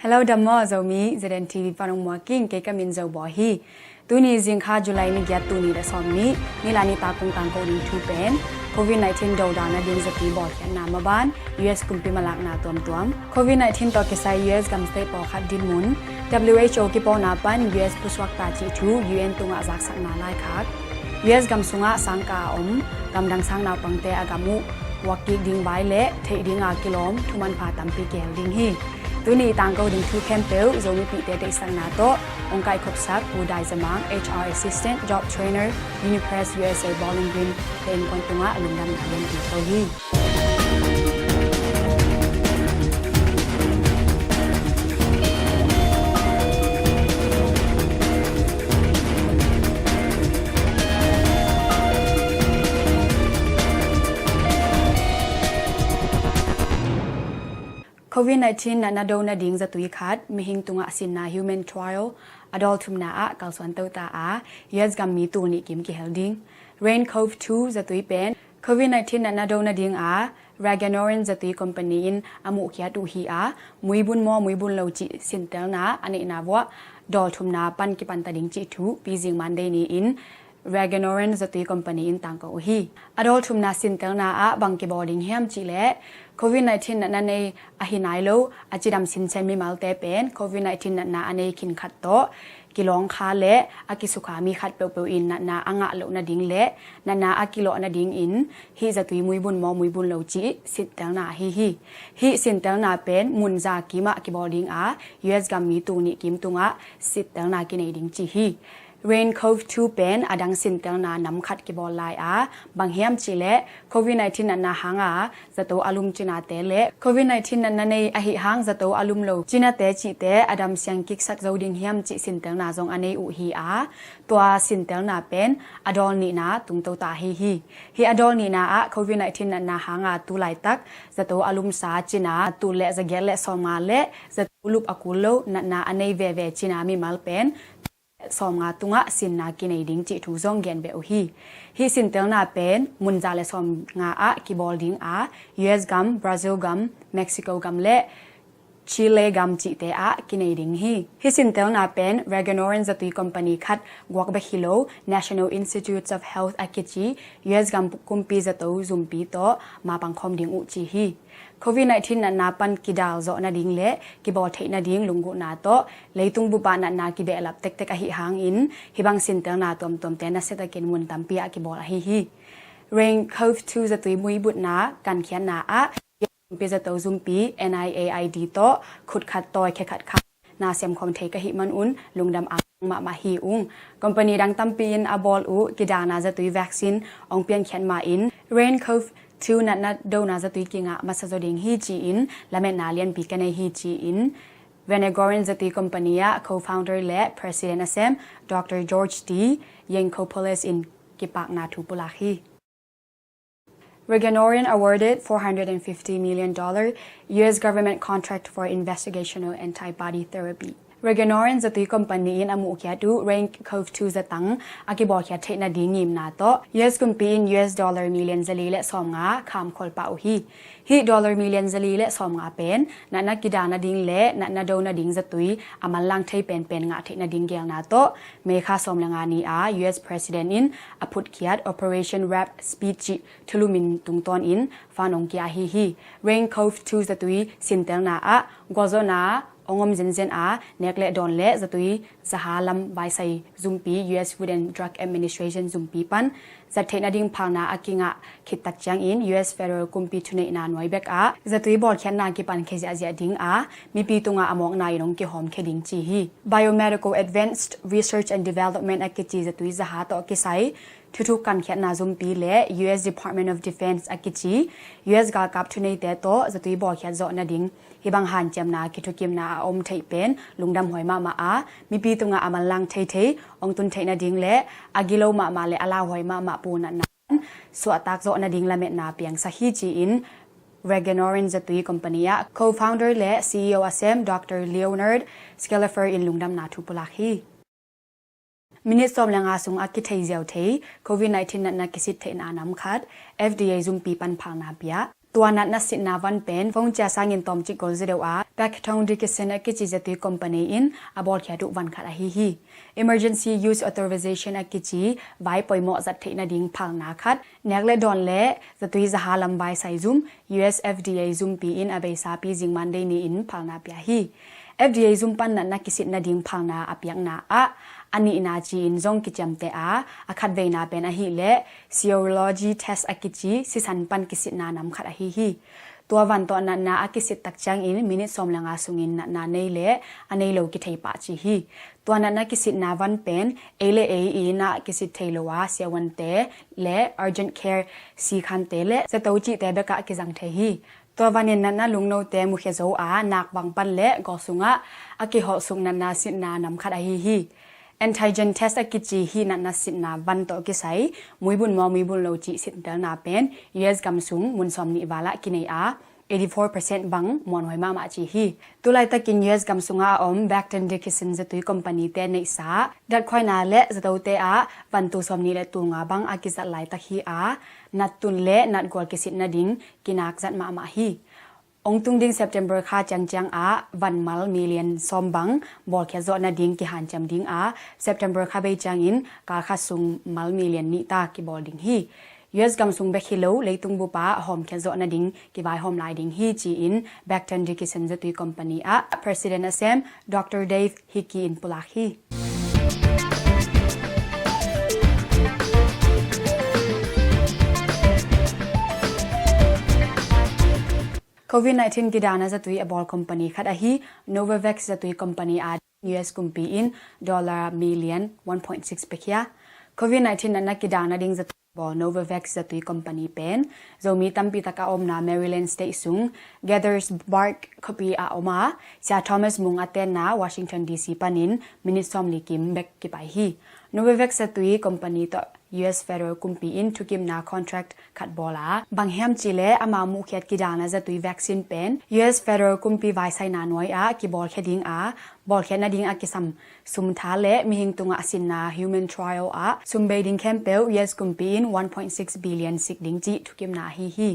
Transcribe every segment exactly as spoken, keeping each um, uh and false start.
Hello, dam maw Zomi, Z N T V pan ong muak ing, kei ka min Zo Bawi hi. Tuni zingkha July ni giat, tul nih le sawm nih, nilai nitak kong tangko ding thu pen COVID nineteen dodan nading zatui bawlkhiatna maban, U S kumpi malakna tuamtuam, COVID nineteen tawh kisai U S gam state pawlkhat dinmun, W H O kipawlna pan U S pusuakta cih thu U N tungah zaksakna laikhak, U S gam sungah sangka a om gamdang sang naupangte a gam uh puak kik ding vai le theih dinga kilawm thumanpha tampi kihel ding hi. Tuni tangko ding thu khempeuh Zomipihte deihsakna tawh ong kaikhopsak Pu Dai Za Mang, H R Assistant, Job Trainer, Unipress U S A Bowling Green te innkuan tungah lungdamna lianpi ko hi. COVID nineteen natna do nading zatui khat, mihing tungah sinna human trial a dawl thumna ah kalsuan tota a, U S gam mi tul nih kim kihel ding. Rain Cove two zatui pen COVID nineteen natna do nading a Regeneron zatui company in a muhkhiat uh hi a, muibun maw muibun lo cih sintelna a neihna vuah dawl thumna pan kipanta ding cih thu pizing Monday ni-in Regeneron zatui company in tangko uh hi. A dawl thumna sintelna ah bang kibawl ding hiam cihleh, COVID nineteen natna nei ahi nai lo a cidam sincen mimalte pen COVID nineteen natna a nei khin khat tawh kilawngkha le a kisukha mi khat peuhpeuh in natna a ngah loh nading le natna a kilawh nadingin hih zatui muibun maw muibun lo cih sintelna ahi hi. Hih sintelna pen mun za kimah kibawl ding a, U S gam mi tul nih kim tungah sintelna kinei ding ci hi. Rain Cove two pen a dang sintelna nam khat kibawl lai a, bang hiam cihleh COVID nineteen natna hanga zato a lum cinate le COVID nineteen natna nei ahi hang zato a lum lo cinate cihte a dam siang kiksak zo ding hiam cih sintelna zong a nei uh hi a, tua sintelna pen a dawl nihna tungto ta hi hi. Hih a dawl nihna ah COVID nineteen natna hanga tu laitak zato a lumsa cina tul le zagiat le sawmnga le zato lup a kul lo natna a nei veve cina mimal pen sawmnga tungah sinna kinei ding cih thu zong genbeh uh hi. Hih sintelna pen mun za le sawmnga ah kibawl ding a, U S gam, Brazil gam, Mexico gam le Chile gam cihte ah kinei ding hi. Hih sintelna pen Regeneron zatui company khat guak bek hi lo, National Institutes of Health a kici U S gam kumpi zato zumpi tawh mapangkhawm ding uh ci hi. COVID nineteen natna pan kidal zawh nading le kibawl theih nading lunggulhna tawh leitung bupah natna kibehlap tektek ahi hangin hih bang sintelna tuamtuamte nasiatakin mun tampi ah kibawl ahi hi. Rain Cove two zatui muibutna kankhiatna ah kumpi zato zumpi N I A I D tawh khut khat tawi khe khat kha na semkhawm thei ka hih manun lungdam ang mahmah hi ung. Company dang tampi in a bawl uh kidalna zatui vaccine ong piankhiat ma in Rain Cove two natna dona zatui kingah masa zaw ding hi ci-in lametna lianpi ka nei hi ci-in Regeneron zatui company ah co-founder le president a sem Doctor George T Yancopoulos in kipakna thu pulak hi. Regeneron awarded four hundred and fifty million dollar U S government contract for investigational antibody therapy. Regeneron zatui company in a muhkhiat uh Rain Cove two zatang a kibawlkhiat theih nading ngimna tawh U S kumpi in U S dollar million zali le sawmnga kham kholpah uh hi. Hih dollar million zali le sawmnga pen natna kida nading le natna do nading zatui a manlang thei penpen ngah theih nading gelna tawh May kha sawm le nga ni a U S president in a phutkhiat Operation Warp Speed cih thulumin tungtawn in fan ong kia hi hi. Rain Cove two zatui sintelna ah gualzawhna ong om zenzen a nek le dawn le zatui zaha lam vaisai zumpi U S Food and Drug Administration zumpi pan zat theih nading phalna a kingah khittak ciangin U S federal kumpi thuneihna nuai bek ah zatui bawlkhiatna kipan khe ziahziah ding a mipi tungah a mawkna in ong kihawm khe ding ci hi. Biomedical Advanced Research and Development a kici zatui zaha tawh kisai thuthuk kankhiatna zumpi le U S Department of Defense a kici U S galkap thuneite tawh zatui bawlkhiat zawh nading hih bang hanciamna kithukimna a om theih pen lungdamhuai mahmah a mipi tungah a manlang theithei ong tun theih nading le a gilo mahmah le a lauhuai mahmah punatna suahtak zawh nading lametna piangsak hi ci-in Regeneron zatui company ah co-founder le C E O a sem Doctor Leonard Schaleifer in lungdamna thu pulak hi. Minit sawm le nga sung a kithei ziau thei COVID nineteen natna kisit theihna nam khat F D A zumpi pan phalna pia. Tua natna sitna van pen vongcia sangin tawmcik gol zideuh a Becton Dickinson a kici zatui company in a bawlkhiat uh van khat ahi hi. Emergency Use Authorization a kici vai poimawh zat theih nading phalna khat, nek le dawn le zatui zaha lam vai saizum, U S F D A zumpi in a beisa pi zing Monday ni-in phalna pia hi. F D A zum pan natna kisit nading phalna a piakna ah a nihna ci-in zong kiciamteh a, a khatveina pen ahih leh serology test a kici sisan pan kisitna nam khat ahi hi. Tua van tawh natna a kisit tak ciangin minit sawm le nga sungin natna nei le a nei lo kithei pah ci hi. Tua natna kisitna van pen ei le ei inn ah kisit thei lo a, siavuante le urgent care sikhante le zato cihte bekah kizang thei hi. Tua vanin natna lungnote mukhia zo a, nakvang pan le gawsung ah a kiholhsuk natna sitna nam khat ahi hi. Antigen test a kici hih natna sitna van tawh kisai muibun maw muibun lo cih sintelna pen U S gam sung mun sawm nih val ah kinei a, eighty four percent bang muanhuai mahmah ci hi. Tulaitakin U S gam sungah a om Becton Dickinson zatui company te neihsa datkhuaina le zatote ah van tul sawm nih le tul nga bang a kizat laitak hi a, nat tun le nat gual kisit nading kinak zat mahmah hi. Ong tung ding September kha ciangciang ah van mal million sawm bang bawlkhiat zawh nading kihanciam ding a, September kha bei ciangin kal khat sung mal million nih ta kibawl ding hi. U S gam sung bek hi lo, leitung bup ah hawmkhiat zawh nading kivaihawm lai ding hi ci-in Becton Dickinson zatui company ah president a sem Doctor Dave Hickey in pulak hi. Covid nineteen kidana zatui a bawl company khat ahi Novavax zatui company a U S kumpi in dollar million one point six pekhia. Covid nineteen natna kidana ding zatui bawl Novavax zatui company pen Zomi tampi tak a omna Maryland State sung Gaithersburg khuapi a om a, Sia Thomas Mung a tenna Washington D C panin minit sawm li kim bek kipai hi. Novavax zatui company tawh U S federal kumpi in thukimna contract khat bawl a, bang hiam cih leh amau muhkhiat kidana zatui vaccine pen U S federal kumpi vaisaina nuai ah kibawlkhia ding a, bawlkhiat nading a kisam sum tha le mihing tungah sinna human trial ah sum bei ding khempeuh U S kumpi in one point six billion sik ding cih thukimna ahi hi.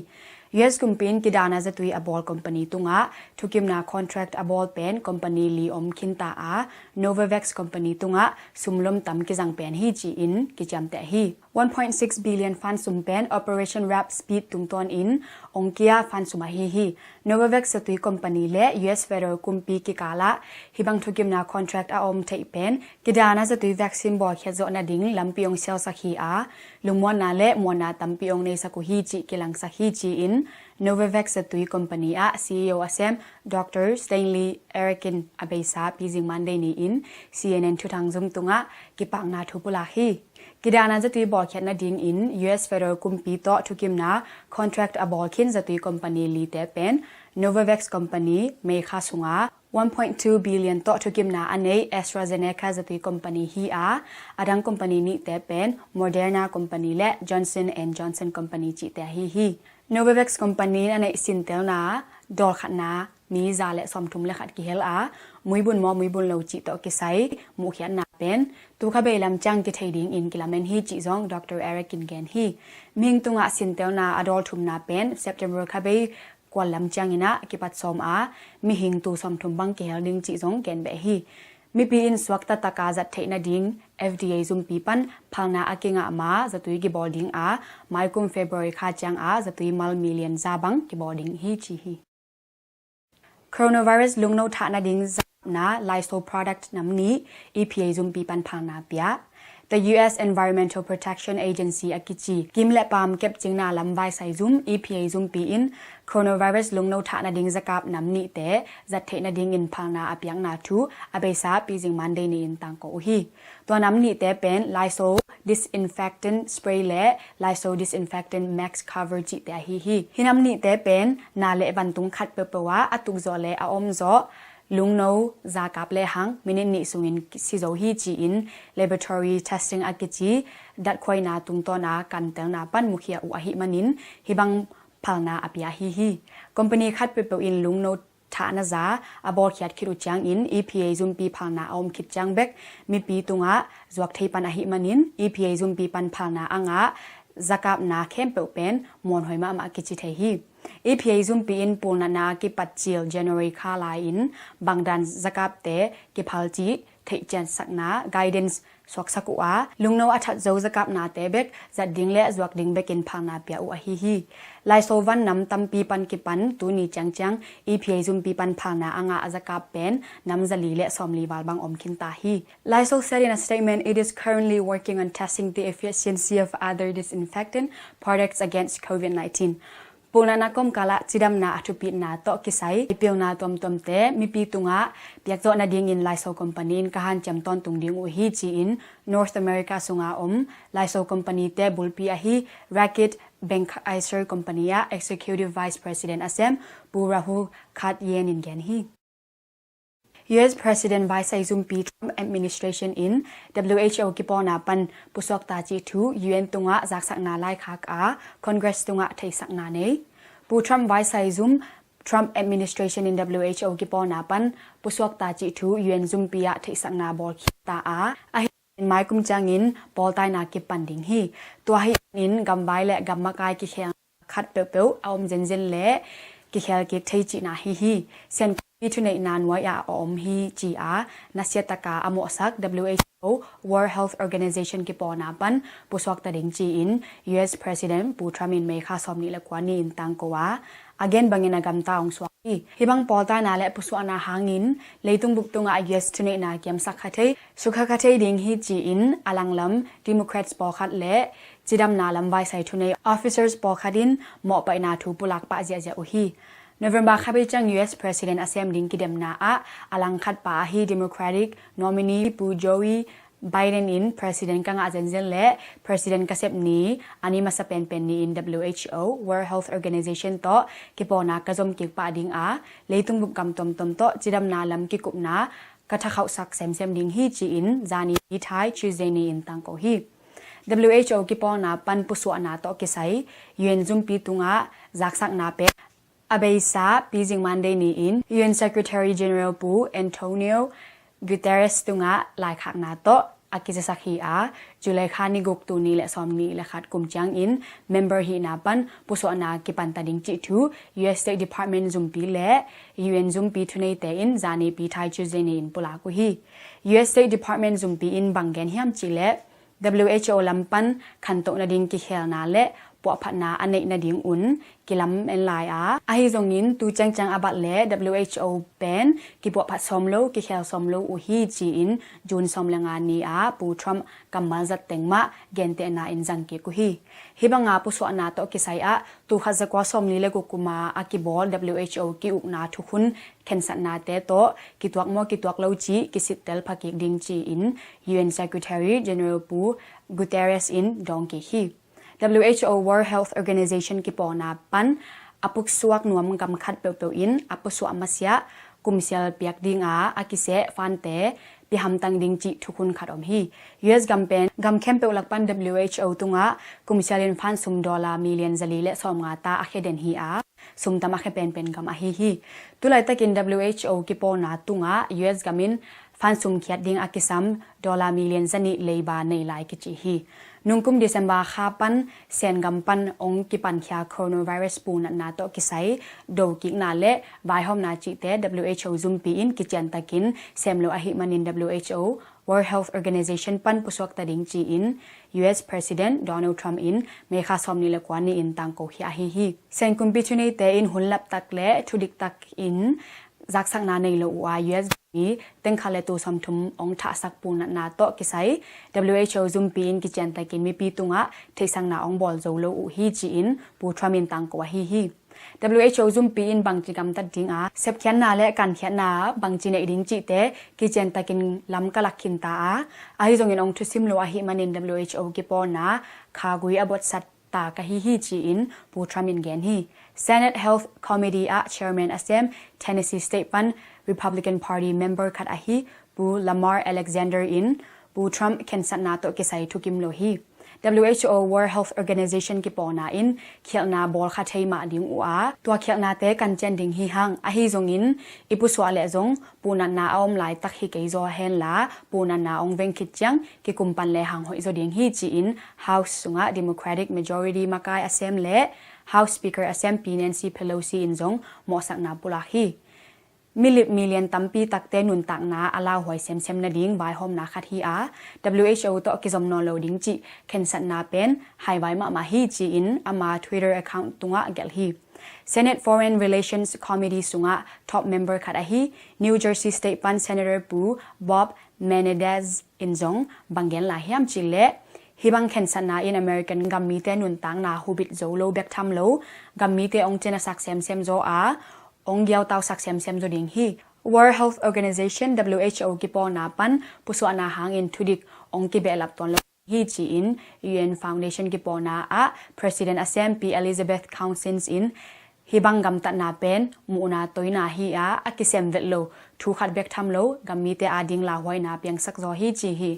U S kumpi in kidana zatui a bawl company tungah thukimna contract a bawl pen company li om khinta a, Novavax company tungah sum lomtam kizang pen hi ci-in kiciamteh hi. One point six billion fund sum pen Operation Warp Speed tungtawn in ong kia fund sum ahi hi. Novavax zatui company le U S federal kumpi kikal ah hibang thukimna contract a om theih pen kidana zatui vaccine bawlkhiat zawh nading lampi ong sialsak hi a, lungmuanna le muanna tampi ong neisak uh hi cih kilangsak hi ci-in Novavax zatui company ah C E O a sem Doctor Stanley Arikin a beisa pi zing Monday ni-in C N N thuthang zum tungah kipakna thu pulak hi. Kidana zatui bawlkhiat nadingin U S federal kumpi tawh thukimna contract a bawl khin zatui company lite pen Novavax company May kha sunga one point two billion tawh thukimna a nei AstraZeneca zatui company hi a, a dang company nihte pen Moderna company le Johnson and Johnson company cihte ahi hi. Novavax company in a neih sintelna dawlkhatna mi za le sawmthum le khat kihel a, muibun maw muibun lo cih tawh kisai muhkhiatna pen tukha bei lam ciang kithei dingin kilamen hi cih zong Doctor Arikin gen hi. Mihing tungah sintelna a dawl thumna pen September kha bei kual lam ciangin ah kipat sawm a, mihing tul sawmthum bang kihel ding cih zong gen beh hi. Mipi in suakta taka zat theih nading F D A zumpi pan phalna a kingah ma zatui kibawl ding a, maikum February kha ciang a zatui mal million za bang kibawl ding hi ci hi. Coronavirus lungno thah nading zakapna Lysol product nam nih E P A zumpi pan phalna pia. The U S Environmental Protection Agency a kici kim le paam kepcingna lam vaisai zum E P A zumpi in coronavirus lungno thah nading zakap nam nihte zat theih nadingin phalna a piakna thu a beisa pi zing Monday ni-in tangko uh hi. Tua nam nihte pen Lysol disinfectant spray le Lysol disinfectant max cover cihte ahi hi. Hi nam nihte pen na le vantung khat peuhpeuh ah a tukzawh le a omzawh lungno zakap lehang minit nih sungin si zo hi ci-in laboratory testing a kici datkhuaina tungtawn a kantelna pan mukhia uh ahih manin hibang phalna a pia ahi hi. Company khat peuhpeuh in lungno thahna za a bawlkhiat khit uh ciangin E P A zumpi phalna a om khit ciang bek mipi tungah zuak thei pan ahih manin E P A zumpi pan phalna a ngah zakapna khempeuh pen muanhuai mahmah kici thei hi. E P A zumpi in pulnatna a kipat cil January kha lai-in bangdan zakapte kiphal cih theihciansakna guidance suaksak uh a, lungno a that zo zakapnate bek zat ding le zuak ding bekin phalna pia uh ahi hi. Laiso van nam tampi pan kipan tuni ciangciang E P A zumpi pan phalna a ngah a zakap pen nam zali le sawmli val bang om khinta hi. Laiso said in a statement it is currently working on testing the efficiency of other disinfectant products against COVID nineteen. Pulnatna kawmkalah cidamna a thupitna tawh kisai pilna tuamtuamte mipi tungah piakzawh nadingin Laiso company in ka hanciam tawntung ding uh hi ci-in North America sunga om Laiso company te bulpi ahi Reckitt Benckiser company ah Executive Vice President a sem Pu Rahul Khat Yen in gen hi. U S President vaisai zumpi Trump administration in W H O kipawlna pan pusuakta cih thu U N tungah zaksakna laikhak a Congress tungah theihsakna nei. Pu Trump vaisai zum Trump administration in W H O kipawlna pan pusuakta cih thu U N zumpi ah theihsakna bawl khinta a, ahi maikum ciangin pawltaina kipan ding hi. Tua hi in gamvai le gammakai kikhel khat peuhpeuh a om zenzen le kikhel kik thei cihna hi hi. Senpi thuneihna nuai ah a om hi ci a, nasia taka a mawhsak W H O World Health Organization kipawlna pan pusuakta ding ci-in U S President Pu Trump in May kha sawmnih le kua ni-in tangko a, a gen bangin a gamta hong suak hi. Hih bang pawltaina le pusuahna hangin leitung bup tungah U S thuneihna kiamsak kha thei, sukha kha thei ding hi ci-in a langlam Democrats pawlkhat le cidamna lam vaisai thunei officers pawlkhat in mawhpaihna thu pulak pah ziahziah uh hi. November kha bei ciang U S President a sem ding kidemna ah a langkhat pa ahi Democratic nominee Pu Joe Biden in President ka ngah zenzen le President ka sep ni a ni masa penpen ni-in W H O World Health Organization tawh kipawlna ka zom kik pah ding a, leitung bup gam tuamtuam tawh cidamna lam kikupna ka thakhauhsak semsem ding hi ci-in zani thai Tuesday ni-in tangko hi. W H O kipawlna pan pusuahna tawh kisai U N zumpi tungah zaksakna pek a beisa pizing Monday ni-in U N Secretary General Pu Antonio Guterres tungah laikhakna tawh a kizasak hi a, July kha ni guk tul nih le sawmnih le khat kum ciangin member hihna pan pusuahna kipanta ding cih thu U S State Department zumpi le U N zumpi thuneite in zanipi thai Tuesday ni-in pulak uh hi. U S State Department zumpi in bang gen hiam cihleh W H O lam pan khantoh nading kikhelna le puahphatna a neih nadingun kilam en lai a, ahi zongin tu ciangciang a bat le W H O pen kipuahphat sawm lo, kikhel sawm lo uh hi ci-in June sawm le nga ni-a Pu Trump kammal zat teng mah gentehna in zang kik uh hi. Hih banga pusuahna tawh kisai ah tul khat zakua sawmli le guk kuma a kibawl W H O ki-ukna thukhun khensatnate tawh kituak maw kituak lo cih kisittel phakik ding ci-in U N Secretary General Pu Guterres in dawng kik hi. W H O World Health Organization kipawlna pan a pusuak nuam gam khat peuhpeuh in a pusuah masiah kumsial piak dinga a kiseh fante pia hamtang ding cih thukhun khat om hi. U S gam pen gam khempeuh lak pan W H O tungah kumsial in fan sum dollar million zali le sawmnga ta a khia den hi a, sum tam a khia penpen gam ahi hi. Tulaitakin W H O kipawlna tungah U S gam in fan sum khiat ding a kisam dollar million zanih leiba nei lai kici hi. Nungkum December kha pan Sen gam pan ong kipankhia coronavirus punatna tawh kisai dokikna le vaihawmna cihte W H O zumpi in kiciantakin sem lo ahih manin W H O World Health Organization pan pusuakta ding ci-in U S President Donald Trump in May kha sawmnih le kua ni-in tangko hi ahi hi. Sen kumpi thuneite in hun laptak le thudiktak in zaksakna nei lo uh a, U S mi tengkhat le tul sawmthum ong thahsak punatna tawh kisai W H O zumpi in kiciantakin mipi tungah theihsakna ong bawl zo lo uh hi ci-in Pu Trump in tangko ahi hi. W H O zumpi in bangci gamtat dinga sepkhiatna le kankhiatna bangci neih ding cihte kiciantakin lam ka lak khinta a, ahi zongin ong thusim lo ahih manin W H O kipawlna khagui a botsat ta ka hi hi ci-in Pu Trump in gen hi. Senate Health Committee ah chairman a sem Tennessee State pan Republican Party member khat ahi Pu Lamar Alexander in Pu Trump khensatna tawh kisai thukim lo hi. W H O World Health Organization kipawlna in khialhna bawl kha thei mah ding uh a, tua khialhnate kancian ding hi hang, ahi zongin i pusuah leh zong punatna a om laitak hi kei zaw henla, punatna ong veng khit ciang kikum pan le hang hoih zaw ding hi ci-in House sungah Democratic majority makai a sem le House Speaker a sempi Nancy Pelosi in zong mawhsakna pulak hi. Milip milian tampi takte nuntakna a lauhuai semsem nading vaihawmna khat hi a, W H O tawh kizom nawn lo ding cih khensatna pen haivai mahmah hi ci-in ama Twitter account tungah gelh hi. Senate Foreign Relations Committee sungah top member khat ahi New Jersey State pan Senator Pu Bob Menendez in zong bang gen lai hiam cih leh, hih bang khensatna in American gam mite nuntakna hubit zo lo bek tham lo, gam mite ong cinasak semsem zaw a, ong giautausak semsem zaw ding hi. World Health Organization, W H O kipawlna pan pusuahna hangin thudik ong kibehlap tuan lo hi ci-in U N Foundation kipawlna ah President a sempi Elizabeth Cousins in hih bang gamtatna pen muhna toina hi a, a kisem vet lo, thu khat bek tham lo, gam mite ading lauhuaina piangsak zaw hi ci hi.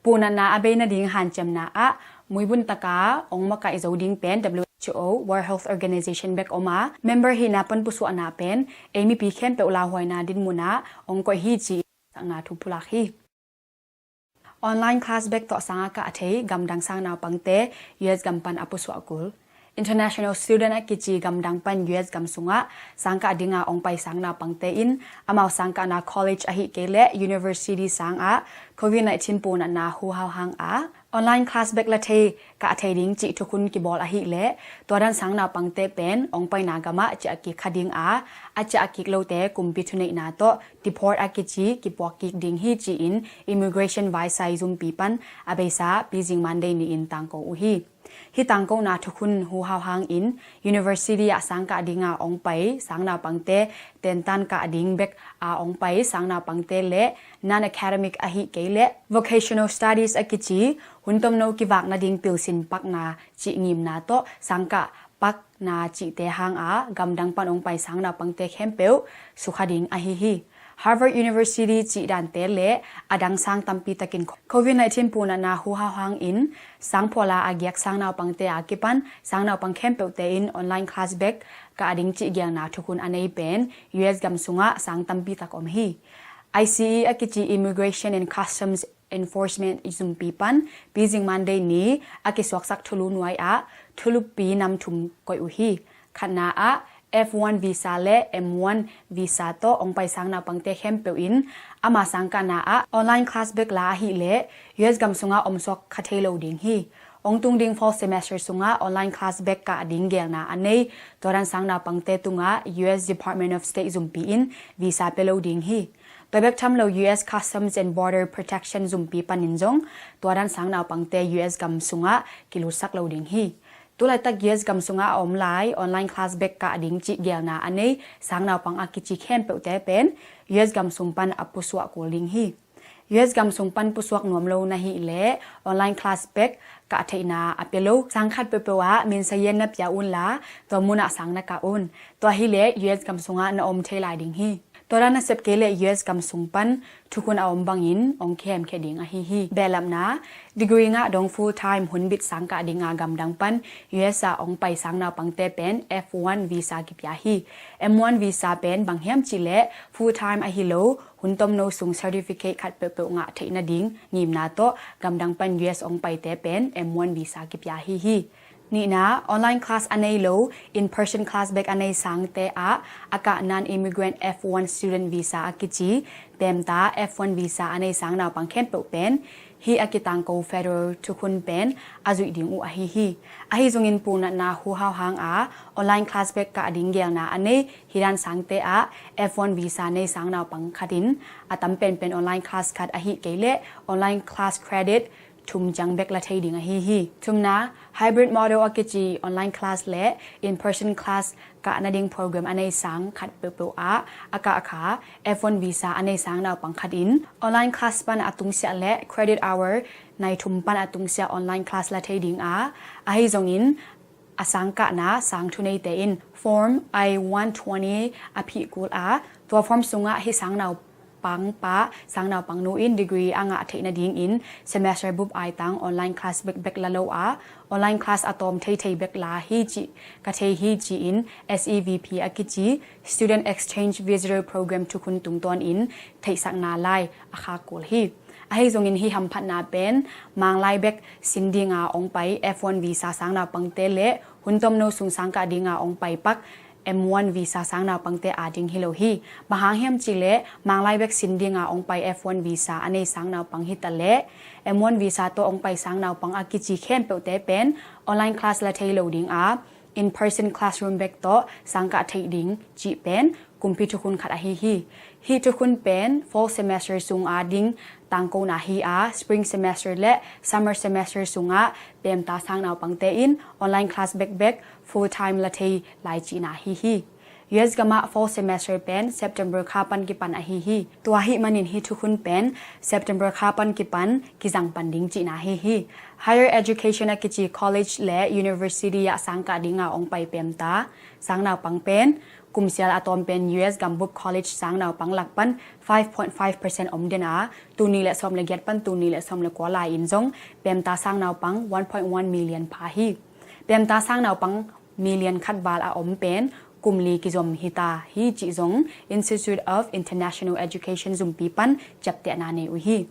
Puhnatna a bei nading hanciamna ah muibun taka ong makaih zo ding pen W H O, World Health Organization bek om a, member hihna pan pusuahna pen ei mipi khempeuh lauhuaina dinmun ah ong koih hi ci-in sakna thu pulak hi. Online class bek tawh sang a kah thei gamdang sangnaupangte U S gam pan a pusuah kul. International student a kici gamdang pan U S gam sungah sangkah dinga ong pai sangnaupangte in amau sangkahna college ahih kei leh university sangah COVID nineteen puhnatna huhau hang a online class bek la thei kah thei ding cih thukhun kibawl ahih leh tua dan sangnaupangte pen ong paina gamah ciah kik kha ding a, a ciah kik lote kumpi thuneihna tawh deport a kici kipuak kik ding hi ci-in immigration vaisai zumpi pan a beisa Pi Zing Monday ni-in tangko uh hi. Hih tangkona thukhun huhau hangin university ah sangkah dinga ong pai sangnaupangte tentan kah ding bek a ong pai sangnaupangte le non-academic ahih kei leh vocational studies a kici hun tomno kivak nading pilsin pakna cih ngimna tawh sangkah pakna cihte hang a gamdang pan ong pai sangnaupangte khempeuh sukha ding ahi hi. Harvard University cih dante le adang sang tampi takin COVID nineteen puhnatna huhau hangin sangphuala a giak sangnaupangte a kipan sangnaupang khempeuhte in online class bek kah ding cih gelna thukhun a nei pen U S gam sungah sang tampi tak om hi. I C E a kici Immigration and Customs Enforcement zumpi pan Pi Zing Monday ni a kisuaksak thulu nuai ah thulupi nam thum koih uh hi. Khatna ah F one visa le M one visa tawh ong pai sangnaupangte khempeuh in ama sangkahna ah online class bek la ahih leh U S gam sungah omsuak kha thei lo ding hi. Ong tung ding fall semester sungah online class bek kah ding gelna a nei tua dan sangnaupangte tungah U S Department of State zumpi in visa pia lo ding hi. Tua bek tham lo U S Customs and Border Protection zumpi panin zong tua dan sangnaupangte U S gam sungah kilutsak lo ding hi. Tulaitak U S gam sungah a om lai online class bek kah ding cih gelna a nei sangnaupang a kici khempeuhte pen U S gam sung pan a pusuah kul ding hi. U S gam sung pan pusuak nuam lo na hih leh online class bek kah theihna a pia lo sang khat peuhpeuh ah minsayen na pia un la tua munah sang na kah un. Tua hileh U S gam sungah na om thei lai ding hi. Tua dan na sep kei leh U S gam sung pan thukhun a om bangin ong kihemkhia ding ahi hi. Behlapna, degree ngah dong full time hun bit sangkah dinga gamdang pan U S ah ong pai sangnaupangte pen F one visa kipia hi. M one visa pen bang hiam cih leh full time ahi lo hun tomno sung certificate khat peuhpeuh ngah theih nading ngimna tawh gamdang pan U S ong paite pen M one visa kipia hi hi. Nihna, online class a nei lo in-person class bek a nei sangte ah a kah non-immigrant F one student visa a kici temta F one visa a nei sangnaupang khempeuh pen hih a kitangko federal thukhun pen a zuih ding uh ahi hi. Ahi zongin puhnatna huhau hang a online class bek kah ding gelna a nei hih dan sangte ah F one visa nei sangnaupang khat in a tam penpen online class khat ahih kei leh online class credit thum ciang bek la thei ding ahi hi. Thumna, hybrid model a kici online class le in-person class kah nading program a nei sang khat peuhpeuh ah a kah kha F one visa a nei sangnaupang khat in online class pan a tungsiah le credit hour nai thum pan a tungsiah online class la thei ding a, ahi zongin a sangkahna sang thuneite in form I one twenty a phih kul a, tua form sungah hih sangnaupang pa sangnaupang nu in degree a ngah theih nadingin semester bup aitang online class bekbek la lo a, online class a tawm theithei bek la hi cih ka thei hi ci-in S E V P a kici Student Exchange Visitor Program thukhun tungtawnin theihsakna lai a khak kul hi. Ahi zongin hih hamphatna pen Manglai bek sin dinga ong pai F one visa sang naupangte le hun tomno sung sangkah dinga ong pai pak M one visa sang naupangte ading hi lo hi. Bang hang hiam cihleh Manglai bek sin dinga ong pai F one visa a nei sang naupang hi taleh M one visa tawh ong pai sang naupang a kici khempeuhte pen online class la thei lo dinga in-person classroom bek tawh sangkah theih ding cih pen kumpi thukhun khat ahi hi. Hih thukhun pen fall semester sung ading tangkona hi a, spring semester le summer semester sungah pemta sang naupangte in online class bekbek full time la thei lai cihna hi hi. U S gamah fall semester pen September kha pan kipan ahi hi. Tua hih manin hih thukhun pen September kha pan kipan kizang pan ding cihna hi hi. Higher education a kici college le university ah sangkah dinga ong pai pemta sang naupang pen kumsial a tawm pen U S gambup college sang naupang lak pan five point five percent om den a, tuni le sawm le giat pan tuni le sawm le kua lai in zong pemta sang naupang one point one million pha hi. Pemta sang naupang million khat val a om pen kum li kizom hi ta hi cih zong Institute of International Education zumpi pan ciaptehna nei uh hi.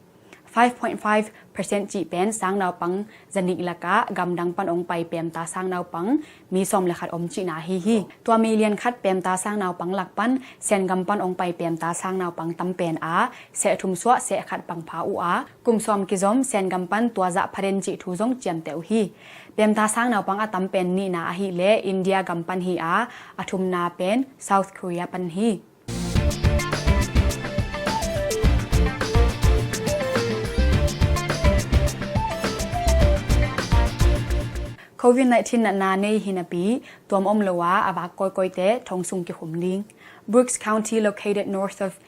Five point five percent cih pen sang naupang zanih lakah gamdang pan ong pai pemta sang naupang mi sawm le khat om cihna hi hi. Tua million khat pemta sang naupang lak pan Sengam pan ong pai pemta sang naupang tam pen a seh thum suah seh khat bang pha uh a, kum sawm kizom Sengam pan tua zah pha den cih thu zong ciamteh uh hi. Pemta sang naupang a tam pen nihna ahih leh India gam pan hi a, a thumna pen South Korea pan hi. Covid nineteen natna nei hi napi tuam om lo a a vak kawikawite thong sung kikhum ding. Brooks County, located north of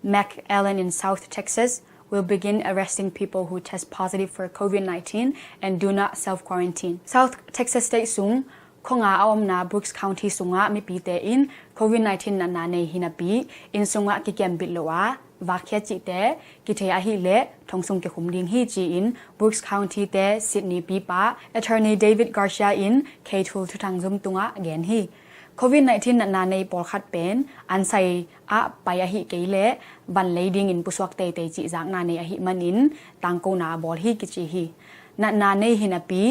McAllen in South Texas, will begin arresting people who test positive for Covid nineteen and do not self-quarantine. South Texas State sung khonga a omna Brooks County sungah mipite in Covid nineteen natna nei hi napi inn sungah kikiam bit lo a, vakkhia cihte kithei ahih leh thong sung kikhum ding hi ci-in Brooks County te Sydney pipa Attorney David Garcia in K twelve thuthang zum tungah gen hi. Covid nineteen natna nei pawlkhat pen ansai ah pai ahih kei leh van lei dingin pusuak teitei cih zakna nei ahih manin tangkona a bawl hi kici hi. Natna nei hi napi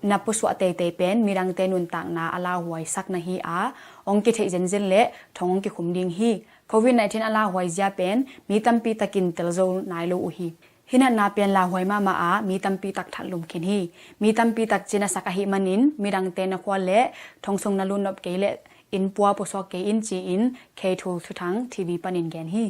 na pusuak teitei pen midangte nuntakna a lauhuaisak na hi a, ong kitheih zenzen le thong ong kikhum ding hi. Covid nineteen a lauhuai zia pen mi tampi takin tel zo nai lo uh hi. Hih natna pen lauhuai mahmah a mi tampi tak thatlum khin hi. Mi tampi tak cinasak ahih manin midangte na khua le thong sung na lut nop kei leh inn pua pusuak kei in ci-in K twelve thuthang T V panin gen hi.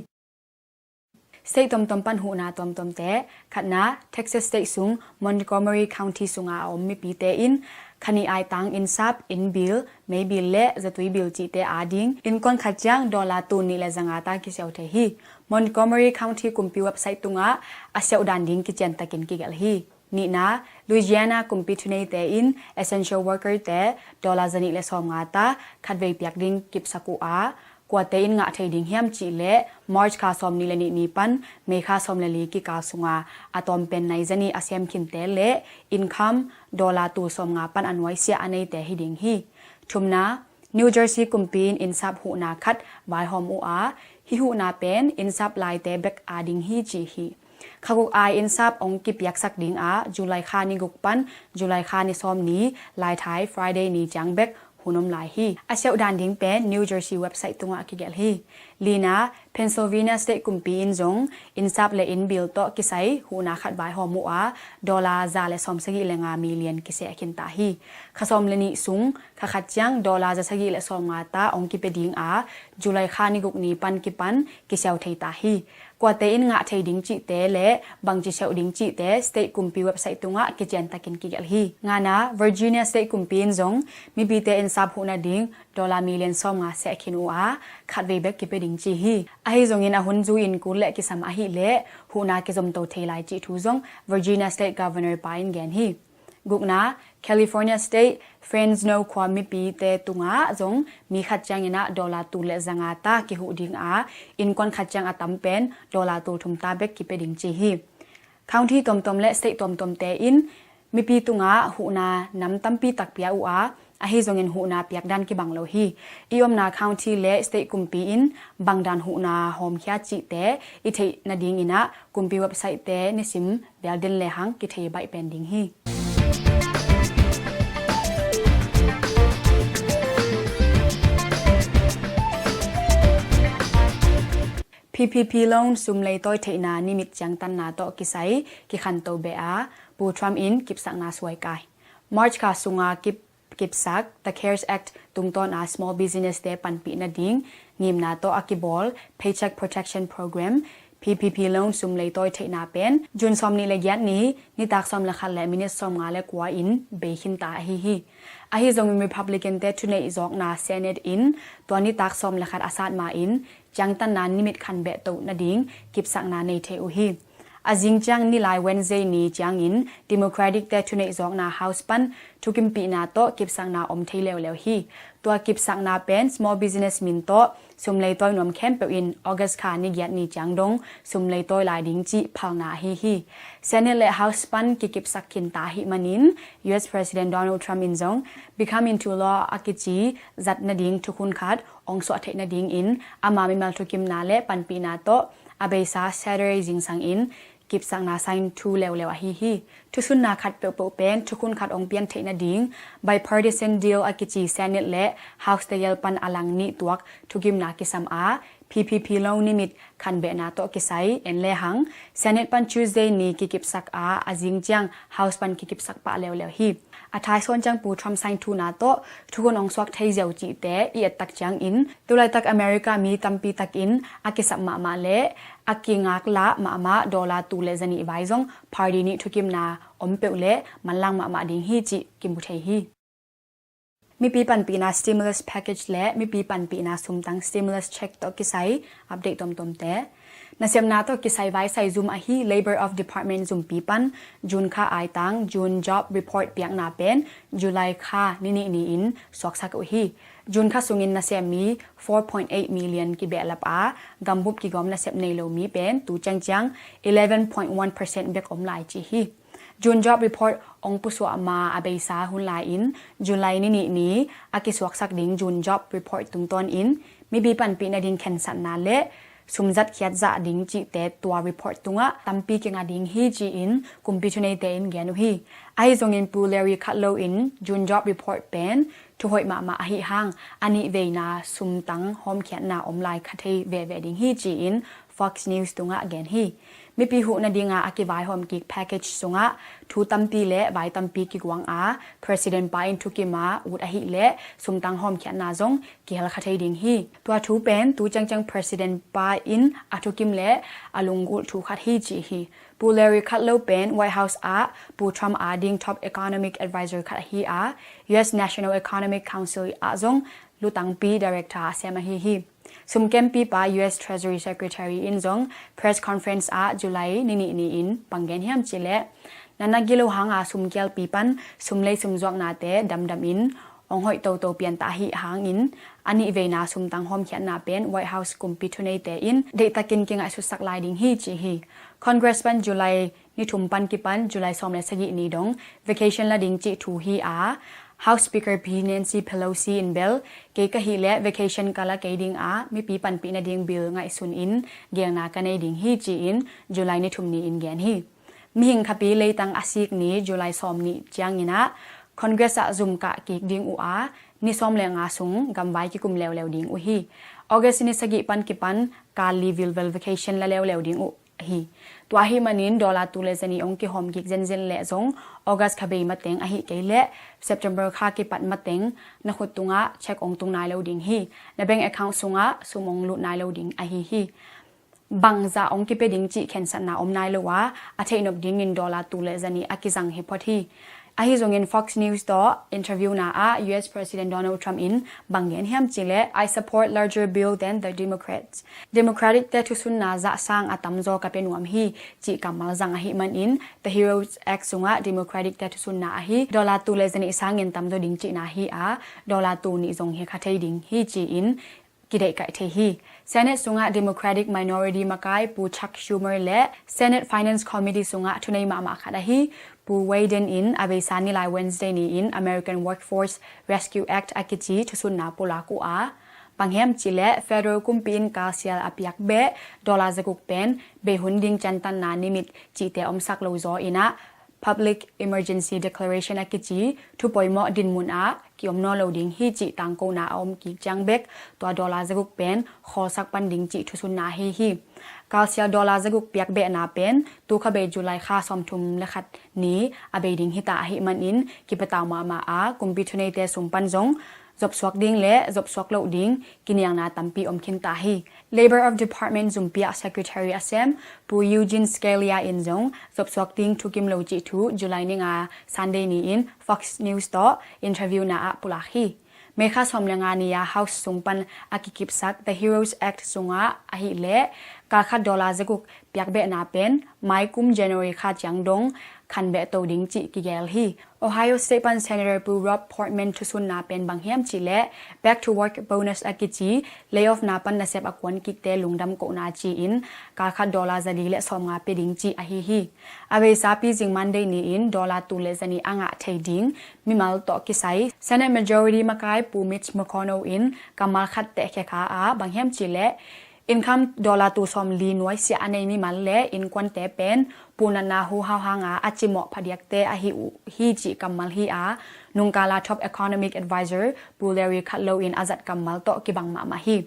State tomtom pan huhna tomtomte. Khatna, Texas State sung Montgomery County sunga a om mipite in khanih aitang innsap, innbil, meibil le zatui bil cihte ading innkuan khat ciang dollar tul nih le zanga ta kisiau thei hi. Montgomery County kumpi website tungah a siauh dan ding kician takin kigelh hi. Nihna, Louisiana kumpi thuneite in essential worker te dollar zanih le sawmnga ta khatvei piak ding kipsak uh a, kuate in ngah thei ding hiam cihleh March kha sawmnih le nih ni pan May kha sawm le li kikal sunga a tawm pen nai zanih a sem khinte le income dollar tul sawmnga pan a nuaisiah a neite hi ding hi. Thumna, New Jersey kumpi in innsap huhna khat vaihawm uh a, hih huhna pen innsap laite bek ading hi ci hi. Khaguk ai innsap ong kipiaksak ding a, July kha ni guk pan July kha ni sawm ni laithai Friday ni ciang bek hun om lai hi. A siauh dan ding pen New Jersey website tungah kigelh hi. Lina, Pennsylvania State kumpi in zong innsap le innbil tawh kisai huhna khat vaihawm uh a, dollar za le sawmsagih le nga million kiseh khin ta hi. Kha sawm le nih sung kha khat ciang dollar zasagih le sawmnga ta ong kipia ding a, July kha ni guk ni pan kipan kisiau thei ta hi. Kuate in ngah thei ding cihte le bangci siauh ding cihte state kumpi website tungah kician takin kigelh hi. Ngana, Virginia State kumpi in zong mipite innsap huhna ding dollar million sawmnga seh khin uh a, khatvei bek kipia ding ci hi. Ahi zongin a hun zui-in kul le kisam ahih leh huhna kizomto thei lai cih thu zong Virginia State Governor pa in gen hi. Gukna, California State Fresno khua mipite tungah zong mi khat ciangin ah dollar tul le zanga ta kihuh ding a, innkuan khat ciang a tam pen dollar tul thum ta bek kipia ding ci hi. County tomtom le state tomtomte in mipi tungah huhna nam tampi tak pia uh a, Ahi zongin huhna piak dan kibang lo hi. I omna county le state kumpi in bang dan huhna hawmkhia cihte i theih nadingin ah kumpi website-te nisim vial den lehang kithei baih pen ding hi. P P P loan sum leitawi theihna nimit ciangtanna tawh kisai kikhanto beh a, Pu Trump in kipsakna suai kai. March kha sunga kip, kipsak The cares Act tungtawn a small business-te panpih nading ngimna tawh a kibawl Paycheck Protection Program, P P P loan sum leitawi theihna pen June sawmnih le giat ni nitak sawm le khat le minit sawmnga le kua in bei khinta ahi hi. Ahi zongin Republican-te thuneih zawkna Senate in tua nitak sawm le khat a sat ma-in ciangtanna nimit khanbeh toh nading kipsakna nei thei uh hi. A zing ciang nilai Wednesday ni ciangin Democratic-te thuneih zawkna House pan thukimpihna tawh kipsakna om thei leuleu hi. Tua kipsakna pen small business min tawh sum leitawi nuam khempeuh in August kha ni giat ni ciang dong sum leitawi lai ding cih phalna ahi hi. Senate le House pan kikipsak khinta ahih manin U S President Donald Trump in zong Become into Law a kici zat nading thukhun khat ong suah theih nadingin ama mimal thukimna le panpihna tawh a beisa Saturday zingsangin kipsakna sign thu leuleu ahi hi. Thusunna khat peuhpeuh pen thukhun khat ong pian theih nading bipartisan deal a kici Senate le House tegel pan a lang nih tuak thukimna kisam a, P P P loan nimit khanbehna tawh kisai en lehang Senate pan Tuesday ni kikipsak a, a zing ciang House pan kikipsak pah leuleu hi. A thaisawn ciang Pu Trump sign thuna tawh thukhun ong suak thei ziau cihte i ettak ciangin tulaitak America mi tampi takin a kisap mahmah le a kingaklah mahmah dollar tul le zanih vai zong party nih thukimna om peuh le manlang mahmah ding hi cih kimu thei hi. Mipi panpihna stimulus package le mipi panpihna sumtang stimulus check tawh kisai update tomtomte. Nasepna tawh kisai vaisai zum ahi Labour of Department zumpi pan June kha aitang June job report piakna pen July kha ni nih ni-in suaksak uh hi. June kha sungin nasem mi four point eight million kibehlap a, gambup kigawm nasep nei lo mi pen tu ciangciang eleven point one percent bek om lai ci hi. June job report ong pusuah ma a beisa hun lai-in July ni nih ni a kisuaksak ding June job report tungtawnin mipi panpih nading khensatna le sumzat khiatzah ding cihte tua report tungah tampi kinga ding hi ci-in kumpi thuneite in gen uh hi. Ahi zongin Pu Larry Kudlow in June job report pen thuhoih mahmah ahi hang a nih veina sumtang hawmkhiatna om lai kha thei veve ding hi ci-in Fox News tungah gen hi. Mipi huh nadinga a kivaihawm kik package sungah thu tampi le vai tampi kiguang a, President pa in thukim a ut ahih leh sumtang hawmkhiatna zong kihel kha thei ding hi. Tua thu pen tu ciangciang President pa in a thukim le a lunggulh thu khat hi ci hi. Pu Larry Kudlow pen White House ah Pu Trump a ding top economic advisor khat ahi a, U S National Economic Council ah zong lutangpi director a sem ahi hi. Sumkempipa U S Treasury Secretary in zong press conference ah July ni nih ni-in bang gen hiam cih leh, na na gilo hanga sumkialpi pan sumlei sumzuaknate damdam in ong hoih toto pianta ahi hangin a nih veina sumtang hawmkhiatna pen White House kumpi thuneite in deihtakin kingaihsutsak lai ding hi ci hi. Congress pan July ni thum pan kipan July sawm le sagih ni dong vacation la ding cih thu hi a, House Speaker Pi Nancy Pelosi in bel kei ka hih leh vacation ka la kei ding a, mipi panpih nading bill ngaihsun in gelna ka nei ding hi ci-in July ni thum ni-in gen hi. Mihing khapi leitang a sik ni July sawm ni ciangin ah Congress ah zum kah kik ding uh a, ni sawm le nga sung gamvai kikum leuleu ding uh hi. August ni sagih pan kipan kal li vilvel vacation la leuleu ding uh hi. Tua ahih manin dollar tul le zanih ong kihawm kik zenzen leh zong August kha bei mateng ahih kei leh September kha kipat mateng na khut tungah check ong tung nai lo ding hi. Na bank account sungah sum ong lut nai lo ding ahi hi. Bangzah ong kipia ding cih khensatna om nai lo a, a theihnop dingin dollar tul le zanih a kizang hi phot hi. Ahi zongin Fox News tawh interview na ah U S President Donald Trump in bang gen hiam cih leh, "I support larger bill than the Democrats." Democratic te thusunna zah sang a tamzaw ka pia nuam hi cih kammal zang ahih manin The Heroes Act sungah Democratic te thusunna ahi dollar tul le zanih sangin tamzaw ding cihna hi a, dollar tul nih zong hi kha thei ding hi ci-in kideihkaih thei hi. Senate sungah Democratic minority makai Pu Chuck Schumer le Senate Finance Committee sungah thunei mahmah khat ahi Pu Weiden in a beisa nilai Wednesday ni-in American Workforce Rescue Act a kici thusunna pulak uh a, bang hiam cihleh federal kumpi in kalsial a piak beh dollar zaguk pen beihun ding cantanna nimit cihte omsak lo zaw in ah public emergency declaration a kici thupoimawh dinmun ah kiom nawn lo ding hi cih tangkona a om kik ciang bek tua dollar zaguk pen khawlsak pan ding cih thusunna ahi hi. Kalsial dollar zaguk piak behna pen tukhabei July kha sawmthum le khat ni a bei ding hita ahih manin kipatau mahmah a, kumpi thuneite sung pan zong zopsuak ding le zopsuak loh ding kinialna tampi om khinta hi. Labor of Department zumpi ah Secretary a sem Pu Eugene Scalia in zong zopsuak ding thukim lo cih thu July ni nga Sunday ni-in Fox News tawh interview na ah pulak hi. May kha sawm le nga ni-a House sung pan a kikipsak The Heroes Act sungah ahileh kalkhat dollar zaguk piak behna pen mai kum January kha ciang dong khan behto ding cih kigel hi. Ohio State pan Senator Pu Rob Portman thusunna pen bang hiam cihleh back to work bonus a kici layoff na pan nasep a kuan kikte lungdam kohna ci-in kalkhat dollar zali le sawmnga pe ding cih ahi hi. A beisa pizing Monday ni-in dollar tul le zanih a ngah thei ding mimal tawh kisai Senate Majority makai Pu Mitch McConnell in kammal khat tehkhia kha a, bang hiam cihleh income dollar tul sawmli nuaisiah a nei mimal le innkuante pen punatna huhau hanga a cimawh phadiakte ahi uh hi cih kammal hi a, nungkala top economic advisor Pu Larry Kudlow in a zat kammal tawh kibang mahmah hi.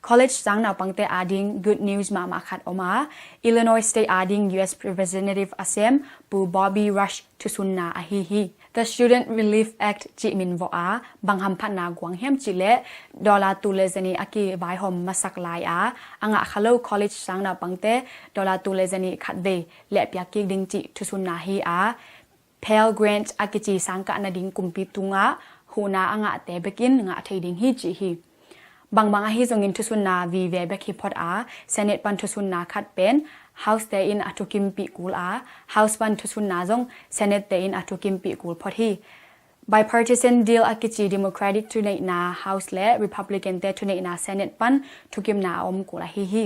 College sang naupangte ading good news mahmah khat om a, Illinois State ading U S Representative a sem Pu Bobby Rush thusunna ahi hi. The Student Relief Act cih min vawh a, bang hamphatna guang hiam cihleh dollar tul le zanih a kivaihawm masak lai a, a ngah kha lo college sang naupangte dollar tul le zanih khat vei lehpiak kik ding cih thusunna hi a, Pell Grant a kici sangkah nading kumpi tungah huhna a ngahte bekin ngah thei ding hi cih hi. Bangbang ahi zongin thusunna vive bek hi phot a, Senate pan thusunna khat pen House te in a thukimpih kul a, House pan thusunna zong Senate te in a thukimpih kul phot hi. Bipartisan deal a kici Democratic thuneihna House le Republican te thuneihna Senate pan thukimna a om kul ahi hi.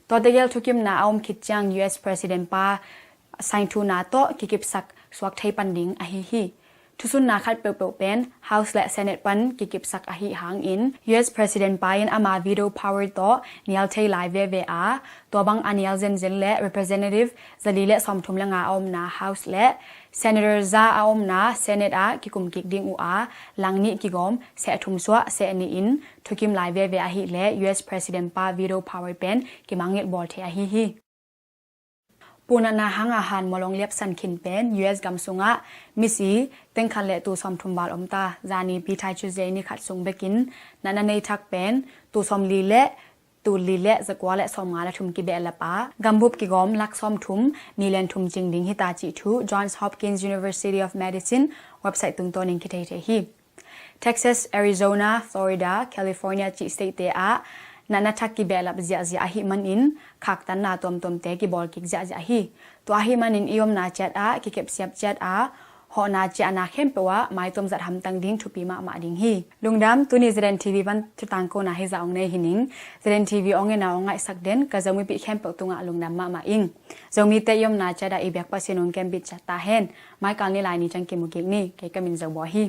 Tua tegel thukimna a om khit ciang U S President pa sainthuna tawh kikipsak suak thei pan ding ahi hi. Thusunna khat peuhpeuh pen House le Senate pan kikipsak ahi hangin U S President pa in ama veto power tawh nial thei lai veve a, tua bang a nial zenzen le Representative zali le sawmthum le nga a omna House le Senator za a omna Senate ah kikum kik ding uh a, lang nih kigawm seh thum suah seh nih in thukim lai veve ahileh U S President pa veto power pen kimangngilh bawl thei ahi hi. Punatna hanga han mawlong liapsan khin pen U S gam sungah misi tengkhat le tul sawmthum val om ta. Zani pi thai Tuesday ni khat sung bekin natna nei thak pen tul sawmli le tul li le zakua le sawmnga le thum kibehlap a, gambup kigawm lak sawmthum million thum cing ding hita cih thu Johns Hopkins University of Medicine website tungtawnin kithei thei hi. Texas, Arizona, Florida, California cih state te ah natna thak kibehlap ziahziah ahih manin khaktanna tuamtuamte kibawl kik ziahziah hi. Tua ahih manin i omna ciat ah kikepsiap ciat ah hawhna ciahna khempeuh ah maituam zat hamtang ding thupi mahmah ding hi. Lungdam, tuni Z N T V pan thutangkona hizah ong nei hi ning. Z N T V ong ena ong ngaihsak den ka Zomipih khempeuh tungah lungdam mahmah ing. Zomite i omna ciat ah i biak Pasian ong kembit ciat ta hen. Maikal ni lai ni ciang kimu kik ni. Kei ka min Zobaw hi.